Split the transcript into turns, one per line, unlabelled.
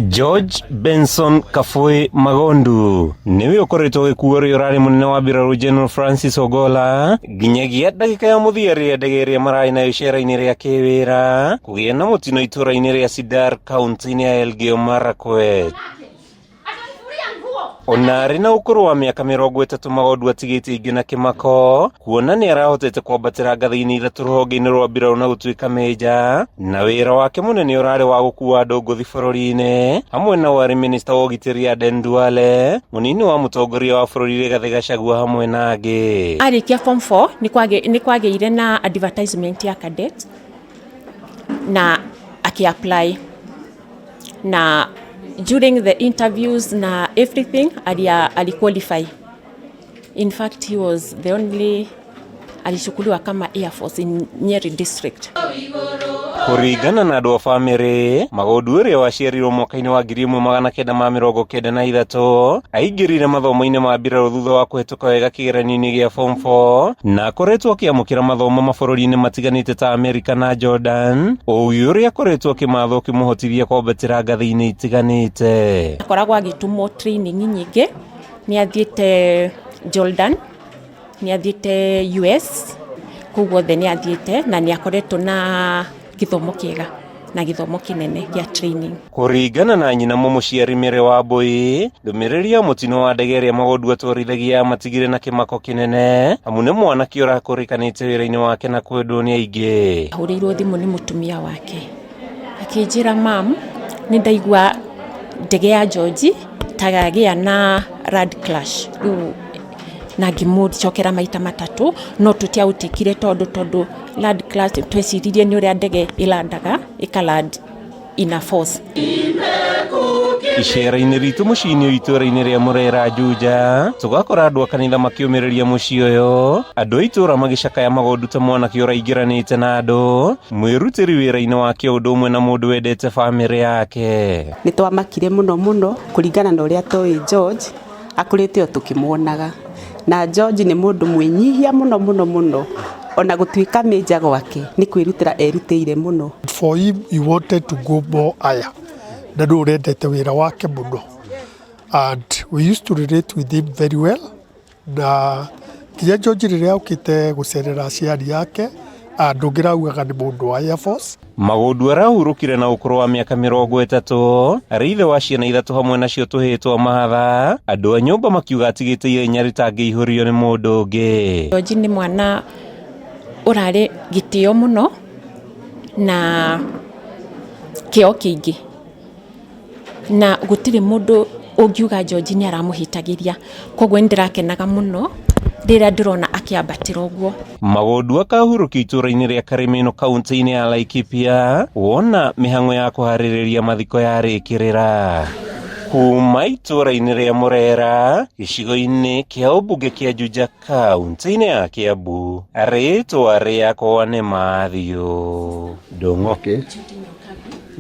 George Benson Kafui Magondu niwe ukoretwo agĩkuo ũrĩa ũrarĩ mũnene wa mbirarũ General Francis Ogolla nginyagia ndagĩka ya mũthia rĩrĩa ndege ĩrĩa mararĩ nayo icera-inĩ rĩa kĩwĩra kũgĩa na mũtino itũra-inĩ rĩa Sidar kaunti-inĩ ya Elgeyo Marakwet. Ona arĩ na ũkũrũ wa mĩaka 30, Magondu atigĩte ingĩ na kĩmako kuona nĩ arahotete kwambatĩra ngathĩ-inĩ ithatũ rũhonge-inĩ rwa mbirarũ na gũtuĩka meja, na wĩra wake mũnene ũrarĩ wa gũkua andũ ngũthi bũrũri-inĩ, hamwe na warĩ minista wa ũgitĩri Aden Duale, mũnini wa mũtongoria wa bũrũri Rigathĩ Gachagua, hamwe na angĩ.
Arĩkia form 4, nĩ kwagĩire na advertisement ya cadet na akĩ-apply, na during the interviews na everything aliqualify. In fact, he was the only alichukuliwa kama Air Force in Nyeri District.
Kũringana na andũ a bamĩrĩ, Magondu ũrĩa waciarirwo mwaka-inĩ wa 1993 aingĩrire mathomo-inĩ ma mbirarũ thutha wa kũhetũka wega kĩgeranio-inĩ gĩa form 4, na akoretwo akĩamũkĩra mathomo mabũrũri-inĩ matiganĩte ta Amerika na Jordan, ũgĩ ũrĩa akoretwo akĩmatha ũkĩmũhotithia kwambatĩra ngathĩ-inĩ itiganĩte.
Akoragwo agĩtũmwo training nyingĩ. Nĩ athiĩte Jordan, nĩ athiĩte US, kũu guothe nĩ athiĩte, na nĩ akoretwo na gĩthomo kĩega na gĩthomo kĩnene gĩa training.
Kũringana na nyina mũmũciari Mary Wambui, ndũmĩrĩri ya mũtino wa ndege ĩrĩa Magondu atwarithagia yamatigire na kĩmako kĩnene, amu nĩ mwanake ũrakũrĩkanĩte wĩra-inĩ wake na kwendwo nĩ aingĩ.
Ahũrĩirwo thimũ nĩ mũtumia wake akĩnjĩra, "Mam, nĩ ndaigua ndege ya George tagagĩa na land crash rĩu." Na ngĩmũcokera maita matatũ, no tũtiaũtĩkire tondũ land crash tweciririe nĩ ũrĩa ndege ĩlandaga, ĩkaland in a force.
Icera-inĩ ritũ mũciĩ-inĩ itũra-inĩ rĩa Mũrera Juja, tũgakora andũ a kanitha makĩũmĩrĩria mũciĩ ũyũ, andũ a itũra magĩcakaya Magondu ta mwanake ũraingĩranĩte na andũ, mwĩrutĩri wĩra-inĩ wake ũndũ ũmwe na mũndũ wendete bamĩrĩ yake.
Nĩ twamakire mũno mũno kũringana na ũrĩa toĩ George akũrĩte o tũkĩmuonaga, na George nĩ mũndũ mwĩnyihia mũno mũno mũno, ona gũtuĩka mĩnja gwake nĩ kwĩrutĩra erutĩire mũno.
For him, he wanted to go more higher, na nĩ ũrendete wĩra wake mũno, and we used to relate with him very well, na nginya George rĩrĩa okĩte gũcerera aciari ake, ndũngĩraugaga nĩ mũndũ wa Air Force.
Magondu arahurũkire na ũkũrũ wa mĩaka 30, arĩ ithe wa ciana ithatũ, hamwe nacio tũhĩĩ twa mahatha. Andũ a nyũmba makiuga atigĩte ihenya rĩtangĩihũrio nĩ mũndũ ũngĩ.
George nĩ mwana ũrarĩ gĩtĩo mũno na kĩo kĩingĩ, na gũtirĩ mũndũ ũngiuga George nĩ aramũhĩtagĩria, koguo nĩ ndĩrakenaga mũno rĩrĩa ndĩrona akĩambatĩra ũguo.
Magondu akahurũkio itũra-inĩ rĩa Karimino kaunti-inĩ ya Laikipia wona mĩhang'o ya kũharĩrĩria mathiko yarĩkĩrĩra. Kuma itũra-inĩ rĩa Mũrera, gĩcigo-inĩ kĩa ũmbunge kĩa Juja, kaunti-inĩ ya Kiambu, rĩtwa rĩakwa nĩ Matthew Ndung'u.